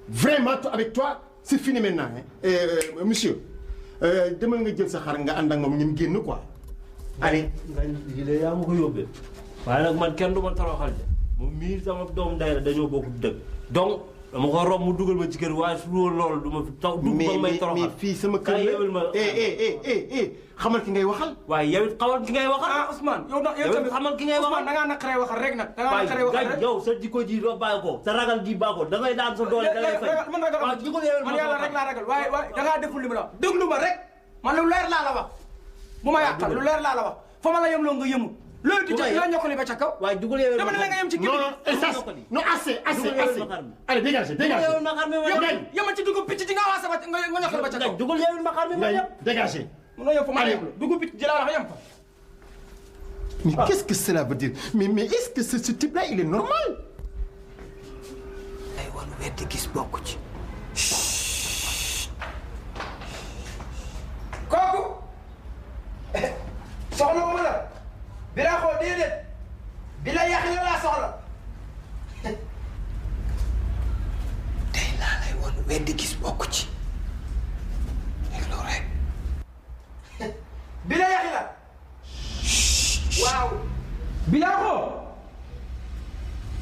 vraiment avec toi c'est fini maintenant hein. Monsieur demal nga jël sa xar nga ànd ak moom ñun génn quoi allez. Ngañ de yaa ma ko yóbbee waaye nag man kenn du ma toroxal de moom mii sama doom day la dañoo bokk dëgg donc dama ko rob mu dugal ma ci kër waaye su loolu du ma fi taw du ba may toroxal mais fii sama kër la xamal ki ngay waxal. waaye yow it xamal ki ngay waxal. ah Ousmane yow tamit xamal ki ngay waxal. Ousmane da ngaa naqaree waxal rek nag. da ngaa naqaree waxal rek yow sa jikko ji doo bàyyi ko sa ragal ji baa ko da ngay daan sa doole da ngay fay. man ragal man yàlla rek laa ragal waaye da ngaa deful li ma la wax déglu ma rek man lu leer laa la wax bu ma yàqal lu leer laa la wax fa ma la yem loo nga yëmu loolu di tax yoo ñokkali ba ca kaw waaye dugal yow dama ne la nga yem ci kii non assez allez dégagez yemal ci dugub picc ci nga avancé ba nga ñokkali ba ca kaw dugal yow ma xar mi ma yem dégagez mënoo yem fa ma yem dugub picc jëlaa wax yem fa mais qu'est-ce que cela veut dire mais est-ce que ce type-là il est normal ay wan weddi gis bokk ci kooku soxla wu ma la bi laa xoo déedéet bi la yàq la laa soxla tey laa lay wan weddi gis bokk ci loolu rek bi la yàq la waaw bi laa xoo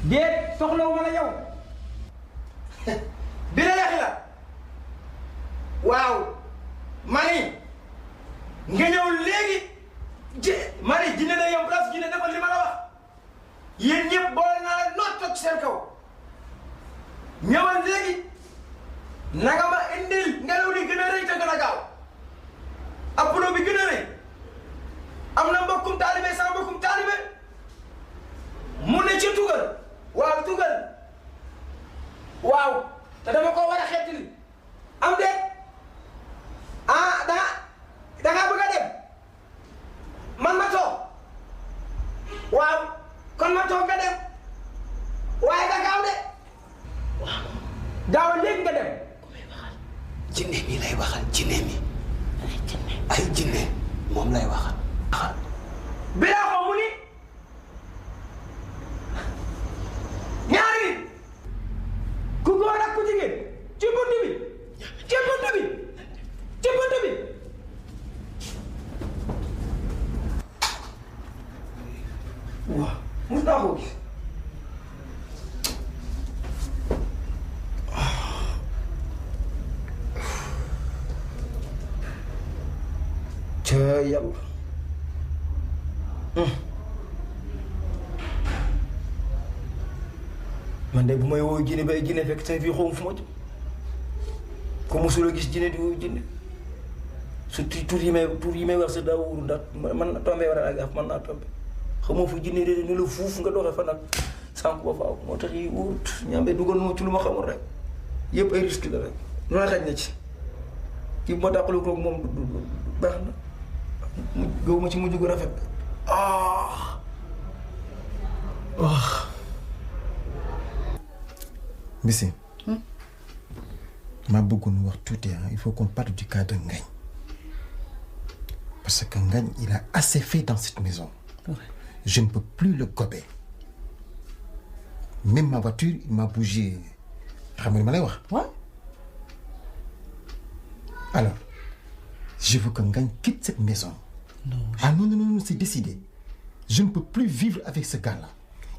déet soxla wu ma la yow bi la yàq la waaw mani nga ñëw léegi mani jinne na yow place jinne defal li ma la wax yéen ñëpp boole naa la noot toog seen kaw ñëwal léegi nanga ma indil ngelaw li gën a rëy te gën a gaaw appulo bi gën a rëy am na mbokkum taalibe sa mbokkum taalibe mu ne ci tugal waaw tugal waaw te dama ko war a xettili am de ah dangaa bëgg a dem man ma toog waaw kon ma toog nga dem waaye da gaaw de waaw gaawal léegi nga dem jinne mi lay waxal jinne mi ay jinne moom lay waxal bi laa ko mu ni ñaari ku góor ak ku jigéen ci bunt bi ci bunt bi ci bunt bi waaw mos naa ko gis ca yàlla man de bu may woo jinne bay jinne fekk seen fii xawma fu ma jëm ko mosula gis jinne di woo jinne surtout tur yi may wax sa daa wóoru ndax man na tombé war a ak man naa tombé xamoo fu jinne réer ni la fuuf nga doxee fa nag sànq ba faaw moo tax yi wóorut ñaambee dugal ma ci lu ma xamul rek yëpp ay risque la rek lu na xaj na ci kii bu ma dàqalu ko moom baax na gaw ma ci mujj gu rafet Mbissé maa bëggoon wax tuuti il faut qu'on parle du cas de Ngagne parce que Ngagne il a assez fait dans cette maison. Ouais. Je ne peux plus le gober. Même ma voiture il m'a bougé xam nga li ma lay wax. Ouais. Alors je veux que Ngagne quitte cette maison. Non. Ah non, c'est décidé. Je ne peux plus vivre avec ce gars-là.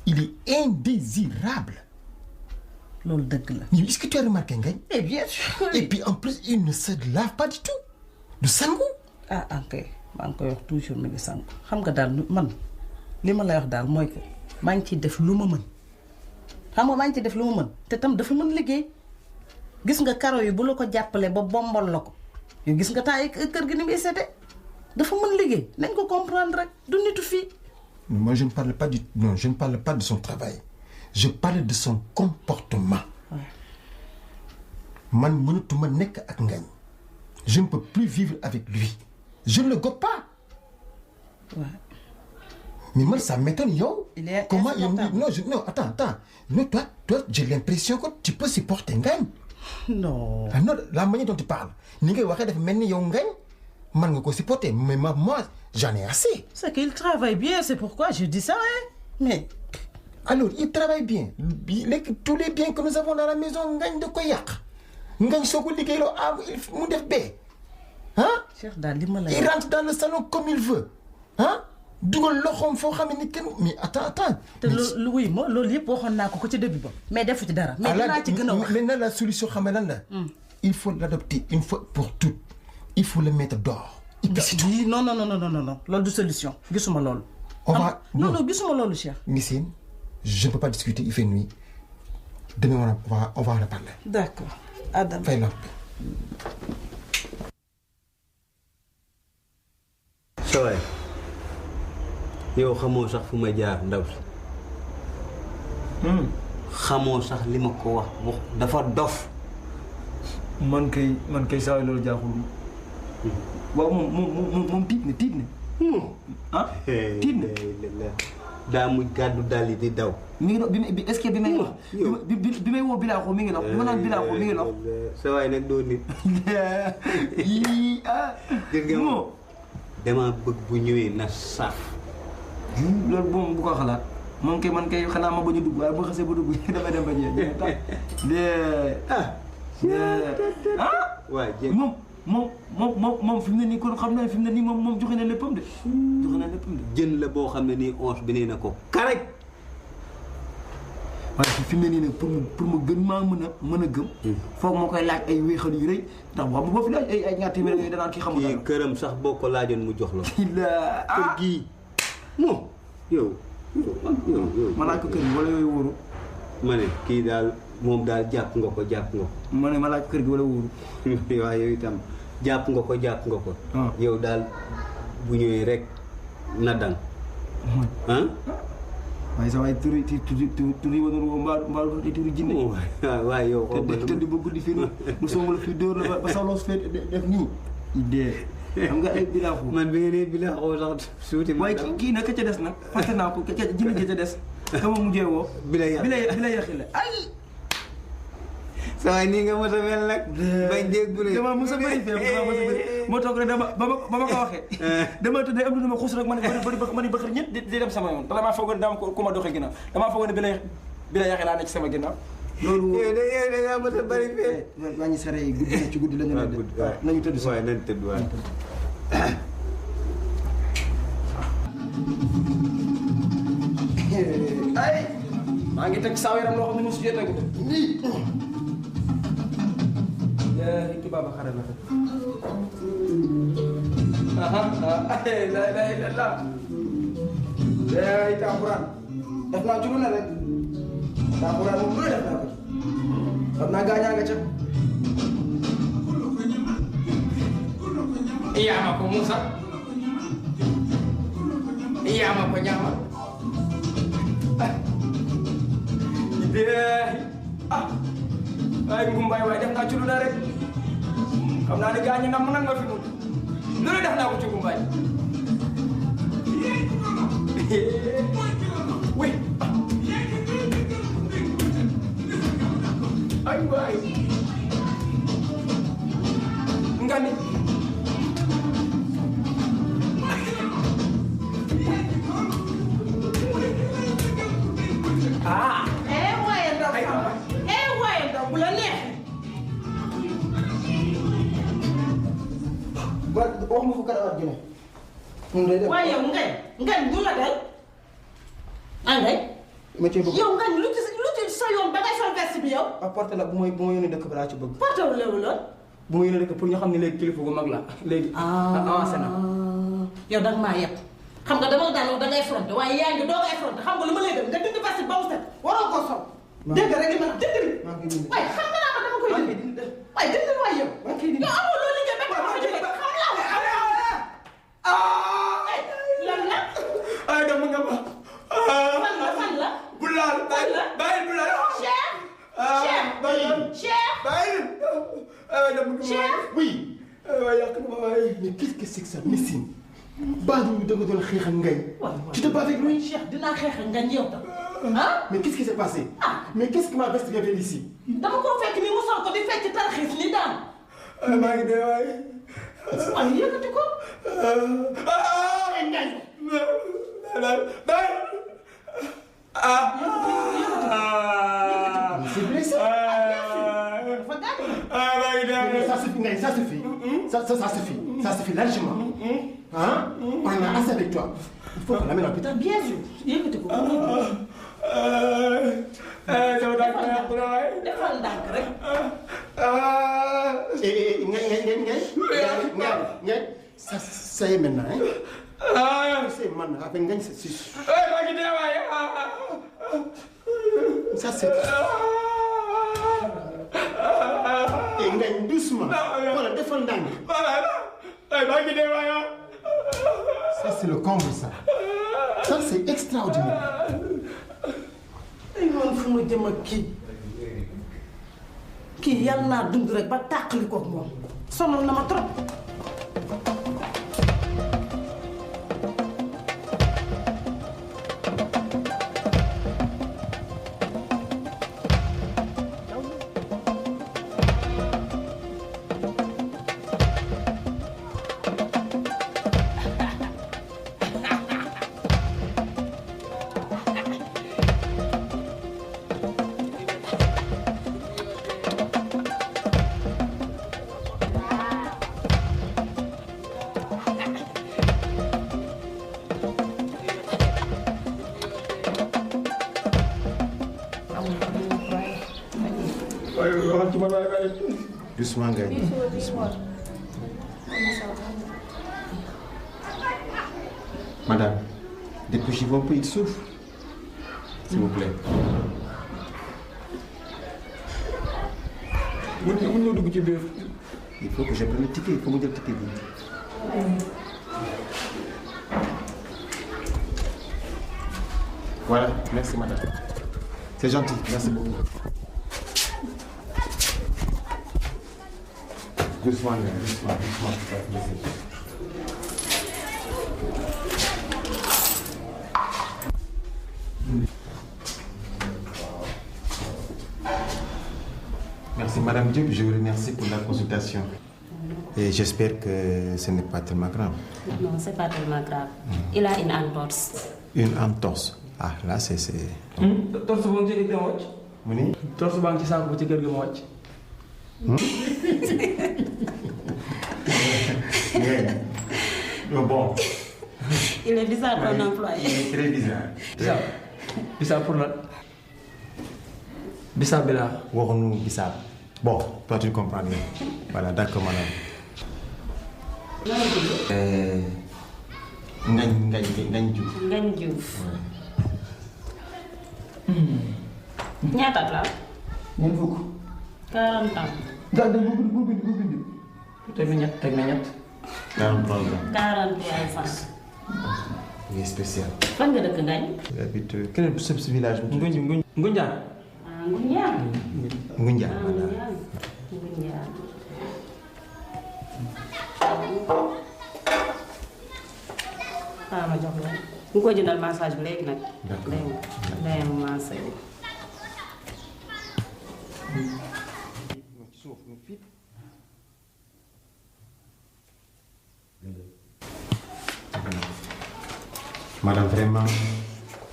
Il est indésirable. loolu dëgg la. Mais est-ce que tu as remarqué Ngagne? Eh bien sûr. Et puis en plus il ne se lave pas du tout. Du sangu. ah ok maa ngi koy wax toujours mi ngi sangu xam nga daal man li ma lay wax daal mooy que maa ngi ciy def lu ma mën xam nga maa ngi ciy def lu ma mën te tam dafa mën liggéey gis nga karo yi bu la ko jàppalee ba bombal la ko yow gis nga temps yi kër gi ni muy sete dafa mën liggéey nañ ko comprendre rek du nitu fii. Moi je ne parle pas de son travail. Je parle de son comportement. Man mënatuma nekk ak Ngagne. Je ne peux plus vivre avec lui. Je ne le gobe pas. Ouais. Mais moi ça m'étonne yow. Il est comment insupportable. attends. Non toi j'ai l'impression que tu peux supporter Ngagne. Non. Ah non la manière dont tu parles ni ngay waxee dafa mel ni yow Ngagne man nga ko supporter mais moi j'en ai assez. C'est qu'il travaille bien c'est pourquoi je dis ça hein mais. alors il travaille bien tous les biens que nous avons dans la maison ngañ da ko yàq ngañ soo ko liggéeyloo mu def bee ah. Cheikh daal li ma la il rentre dans le salon comme il veut ah dugal loxoom foo xam ne kenn mais attends. te lu wuy ma loolu yëpp waxoon naa ko ci début ba mais defu ci dara. mais dinaa ci gën a wax maintenant la solution xam nga lan la. il faut l'adopter une fois pour toutes il faut le mettre dehors. non loolu du solution gisuma loolu. non gisuma loolu Cheikh. Missine je ne peux pas discuter il fait nuit demain on va en reparler. d'accord Adam. fay noppi. sooy yow xamoo sax fu ma jaar ndaw si xamoo sax li ma ko wax dafa dof. man kay saa loolu jaaxul waaw moom tiit na tiit na daa muy gàddu dal yi di daw. mi ngi dox bi est-ce que bi may wax bi may woo Bilaaxoo mi ngi dox bi ma naan Bilaaxoo mi ngi dox. sa waay nag doo nit. yii gis nga moom dama bëgg bu ñëwee na saf. loolu moom bu ko xalaat man kay xanaa ma bañ a dugg waaye bu xasee ba dugg damay dem ba jeex waaye jéeg moom fi mu ne nii kon xam naa ne fi mu ne nii moom joxe na léppam de. joxe na léppam de. jën la boo xam ne nii onze bi nee na ko karek. waaye fi mu ne nii nag pour mu gën maa mën a gëm. foog ma koy laaj ay wéexal yu rëy ndax boo fi laaj ay ñaar téeméer yooyu danaan kii xamul dara. kii këram sax boo ko laajoon mu jox la. kër gii non yow. ma laaj ko kër gi wala yooyu wóoru. ma ne kii daal moom daal jàpp nga ko. ma ne ma laaj ko kër gi wala wóoru. waaw yow itam jàpp nga ko. yow daal bu ñëwee rek na dang. ah. waaye sa waay tur yi ma doon woo mbaa doon turi jinne. waaw yow xaw ma te di ba guddi fii nu songu la fii dóor la ba sa loos fee def nii. idée xam nga ay Bilaaxoo. man bi nga nee Bilaaxoo sax suuti. waaye kii nag ka ca des nag fàtte naa ko jinne ja ca des. ka ma mujjee woo. bi la yàqi la ay. saa waay nii nga mos a mel nag. bañ dégg bu ne dama mos a bëri moo toog rek ba ma ko waxee. dama tëdd am lu ma xuus rek ma ne bëxër ñett di dem sama yoon damaa foog ne dama ku ma doxee ginnaaw damaa foog ne bi la yàqi laa nekk sama ginnaaw. loolu yow da ngaa mos a bëri fee. wàññi sare yi guddi na ci guddi la ñu ne de nañu tëdd si waaye nañu tëdd waaye. ay maa ngi teg saa yaram loo xam ne mosu jotee ko nii. kii baaba xare la fekk. la ilaha illallah. taaxuraan def naa ci lu ne rek. taaxuraan moom lu ne def naa ko ci. xam naa gaañaa nga ca. iyaama ko Musa. iyaama ko ñaama. ay ngumbaay waaye def naa ci lu ne rek xam naa ne gaañu nam nan nga fi mu lu ne def naa ko ci ngumbaay oui ay waay nga ni bu la neexee. wax ma fu karawaat gi ne. waaye yow ngañ ñu la dal. ngañ. ma cee bëgg yow ngañ lu ci sa yoon ba ngay sol veste bi yow. apporté la bu ma yónnee dëkk ba laa ci bëgg. porté wu lewu lool. bu ma yónnee dëkk pour ñu xam ne léegi kilifa gu mag la léegi. avancé na. yow danga maa yeb xam nga dama daan wax dangay fronté waaye yaa ngi doo ngay fronté xam nga lu ma lay def nga dindi veste ba mu set waroo ko sol. dégg rek li ma dindi. waaye xam nga naa ko dama koy dindi. waaye dindi waay yow. yow amoo loolu liggéey ba nga xam ne xam laa ko. lan la. ay dama nga ma. fan la. bu laal bàyyi bu laal. Cheikh. Cheikh. bàyyi. ay dama nga ma. Cheikh. oui. waaye yàq na ma waaye. mais qu'est-ce que c'est que ça Missine. Badou da nga doon xeex ak Ngañ. tu te bats avec lui. Cheikh dinaa xeex ak Ngañ yow tam. ah. mais qu'est-ce qui s'est passé. mais qu'est-ce que ma veste vient faire ici. dama ko fekk ni mu sol ko di fecc tarxiis ni daan. maa ngi dee waaye. waaye yëkkati ko. Ngañ. bàyyi. C'est blessé. Ça suffit, Ngagne, ça suffit. Ça suffit. Ça suffit largement. Hein? On a assez avec toi. Il faut qu'on l'amène à l'hôpital. Bien sûr. Yëkkati ko. defal ndànk rek. Ngagne, ça y est maintenant, hein? C'est maintenant, avec Ngagne, c'est sûr. Ça c'est... Et Ngagne, doucement. Voilà, défends ndànk. Ça c'est le comble, ça. Ça c'est extraordinaire. ay moom fu ma jëm ak kii yàlla naa dund rek ba tàqali ko moom sonal na ma trop. Doucement, Ngagne. Doucement. Madame, dépêchez-vous un peu, il souffre. S'il vous plaît. Il faut que je prenne le ticket. Il faut me dire le ticket. Voilà, merci madame. C'est gentil, merci beaucoup. Doucement, doucement. Merci Madame Diop, je vous remercie pour la consultation. Et j'espère que ce n'est pas tellement grave. Non, c'est pas tellement grave. Il a une entorse. Une entorse. Ah, là c'est... torse boo ci kër ga ma wàcc. Mu ni? torse baa ngi ci saako ba ci kër ga ma wàcc. Bon. Il est bizarre ton employé. Il est très bizarre. Bisaab pour lan. Bisaab bi laa. Waxuñu bisaab. Bon, toi tu comprends bien. Voilà, d'accord madame. Ngagne Diouf. Ngagne Diouf. ñaata at la. ñeent fukk. 40 ans. daal de bu bind. teg na ñett. 43 ans. 43 ans. Il est spécial. fan nga dëkk Ngagne. Il habite... Quel est ce village? Ngunjaan. ah Ngoundiane. Ngoundiane, ah voilà. Ngoundiane. ma jox la ñu ko jëndal massage bi léegi nag. D'accord. day massage. Madame, vraiment,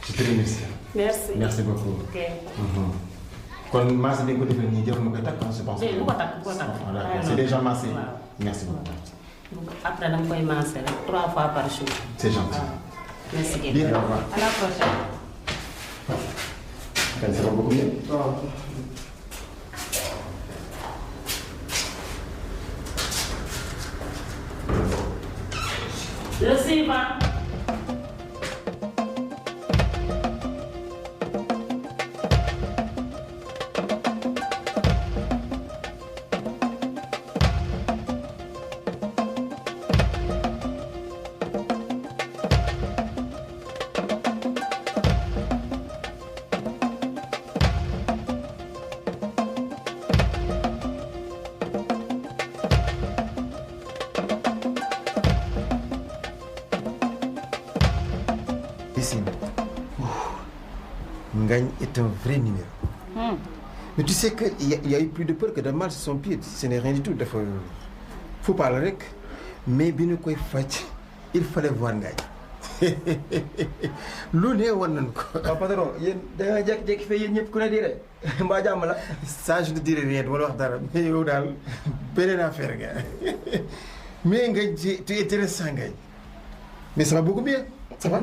je te remercie. merci. Merci beaucoup. ok. Kon masse bi nga ko defee nii jarul ma koy takk, je pense. bu ko takk bu ko takk. Ah, d'accord. C'est déjà massé. waaw. Merci beaucoup. après da nga koy masser rek 3 fois par jour. C'est gentil. waaw. merci beaucoup. Bien, au revoir. à la prochaine. Ça va beaucoup mieux. Le suivant. Ngagne est un vrai numéro. Mais tu sais qu'il y a eu plus de peur que de mal sur son pied. Ce n'est rien du tout. Faut parler avec. Mais bien koy faj, il fallait voir Ngagne. lu ne wan nañ ko. waaw patron yéen da nga jékki-jékki fee yéen ñëpp ku ne di ree mbaa jàmm la. ça je ne dirai rien du ma la wax dara mais yow daal beneen affaire nga mais nga ji tu es intéressant nga mais ça va beaucoup bien ça va.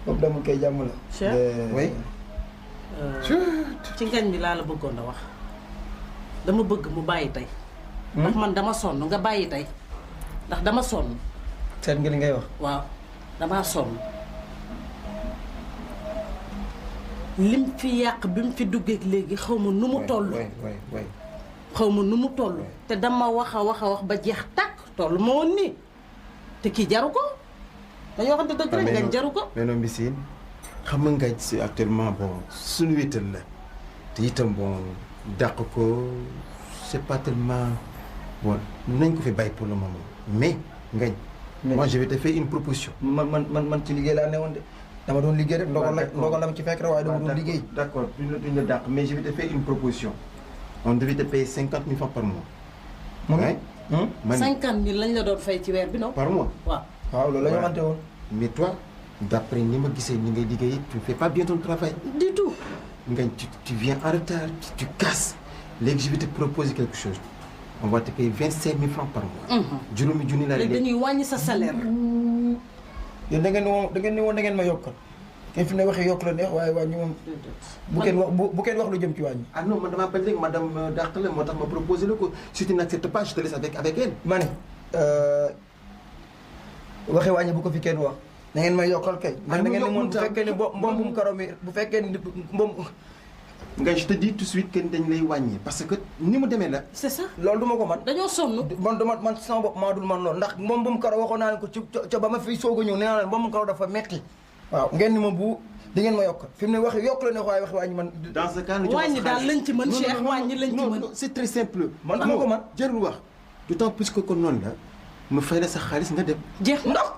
moom damul kay jàmm la. Cheikh oui. ci ngañ bi laa la bëggoon a wax dama bëgg mu bàyyi tey. ndax man dama sonn nga bàyyi tey ndax dama sonn. seet nga li ngay wax. waaw damaa sonn lim fi yàq bi mu fi duggee léegi xaw ma nu mu toll. oui. xaw ma nu mu toll. te dama wax a wax ba jeex tàkk toll ma woon nii te kii jaru ko dañoo waxante dëgg rek ngañ jaru ko. mais non Mbissine xam nga Ngañ si actuellement bon suñu wéetal la te itam bon dàq ko c'est pas tellement bon nañ ko fi bàyyi pour le moment mais Ngañ. moi je vais te faire une proposition. man ci liggéey laa ne woon de dama doon liggéey rek ndogal la ma ci fekk rek waaye dama doon liggéey. d'accord duñ la dàq mais je vais te faire une proposition on devait te payer 50 000 francs par mois. man 50 000 lañ la doon fay ci weer bi non. par mois. waaw loolu la ñu waxante woon. mais toi d'après ni ma gisee ni ngay liggéey tu ne fais pas bien ton travail. du tout. Ngañ tu viens en retard tu casses léegi je vais te proposer quelque chose. on va te payer 25 000 francs par mois. juróomi junni la léegi dañuy wàññi sa salaire. yéen da ngeen ni woon da ngeen ma yokkal. kenn fi ne waxee yokk la neex waaye wàññi moom. bu kenn wax lu jëm ci wàññi. ah non man damaa bañ rek madame dàq la moo tax ma proposé la ko si tu n'acceptes pas je te laisse avec elle. ma ne waxee wàññi bu ko fi kenn wax. da ngeen may yokkal kay. ndax da ngeen ni moom bu fekkee ne mbombum karo mi bu fekkee ni mbom. Ngañ je te dis tout de suite que dañ lay wàññi parce que ni mu demee la. c'est ça. loolu du ma ko man. dañoo sonn. man sama bopp maa dul man loolu ndax mbombum karo waxoon naa leen ko ca ba ma fi soog a ñëw nee naa leen mbombum karo dafa metti waaw ngeen ni ma bu di ngeen ma yokkal fi mu ne wax yokk la ne waaye wax wàññi man. dans ce cas wàññi daal lañ ci mën Cheikh wàññi lañ ci mën. non c'est très simple. man dama ko man jarul wax d'autant plus que kon noonu la ma fay la sa xaalis nga dem. jeex ndox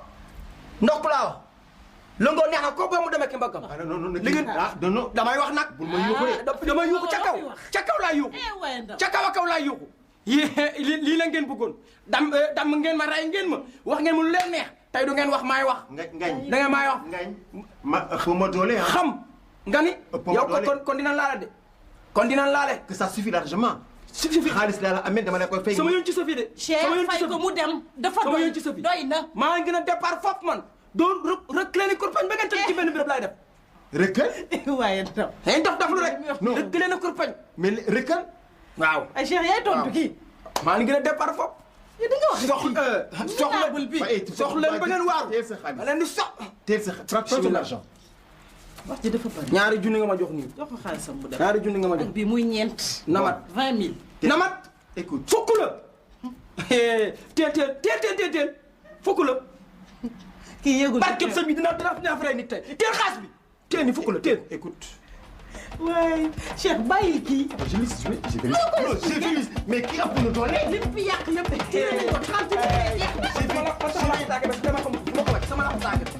laa wax. lëngoo neex na ko ba mu demee ki mbaggam. ah non non li ngeen non damay wax nag. bul ma yuuxu de. damay yuuxu ca kaw laa yuuxu. ca kaw a kaw laa yuuxu. lii la ngeen bëggoon dam ngeen ma ray ngeen ma wax ngeen ma lu leen neex tey du ngeen wax maay wax. Ngañ da ngeen maay wax. Ngañ ma ëpp ma doole ah. xam nga ni. ëpp ma yow doole kon dinañ laale de. kon dinañ laale. que ça suffit largement. suffit xaalis laa la amee dama la koy fay. sama yoon ci sa fi de. Cheikh fay ko mu dem dafa sama yoon ci sa fi doy na. maa ngi gën a départ foofu man. doon rek leen kurpañ ba ngeen tëdd ci benn béréb laay def. rëkkal. waaye tam. dañuy def lu rek. non rek leen kurpañ. mais rëkkal. waaw. ay Cheikh yaay tontu kii. maa ngi gën a départ foofu. yow di nga wax soxla leen ba ngeen waaru. teel sa xaalis ma leen di teel sa xaalis l'argent. wax ji dafa bëri. ñaari junni nga ma jox nii. jox ko xaalisam bu dem. ñaari junni nga ma jox. ak bii muy ñeent. namat 20 000. namat. écoute fukk la. teel fukk la. kii yëgul barkeb sëñ bi dina fay nit tey teel xaas bi. teel ni fukk la teel. écoute. waay Cheikh bàyyi kii. je vais mais kii ëpp na doole. li mu fi yàq yëpp teel nañ ko 30 minutes. sama la tàggat.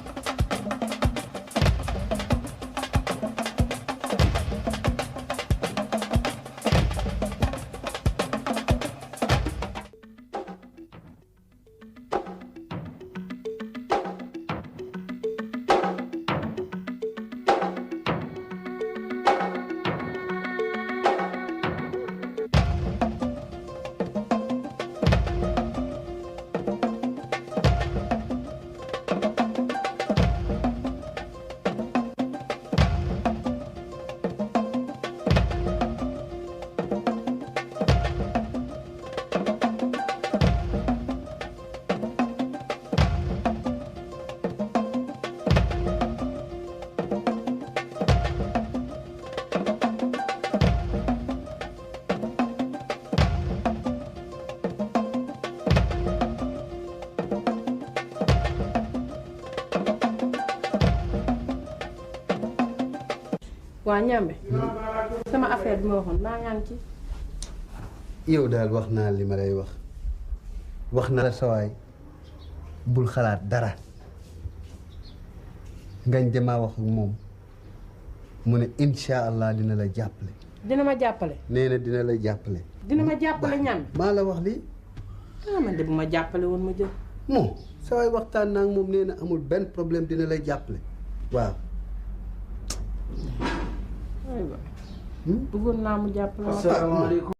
waa ñambe sama affaire bi ma waxoon naa yaa ngi ci. yow daal wax naa li ma lay wax na la sawaay bul xalaat dara ngañ demaa wax ak moom mu ne insha allah dina la jàppale. dina ma jàppale. nee na dina la jàppale. dina ma jàppale ñambe. maa la wax lii. ah man de bu ma jàppale woon ma jël. moom saa waay waxtaan naa ak moom nee na amul benn problème dina lay jàppale waaw. aywa bëggoon naa mu jàppale ma. asalaamaaleykum.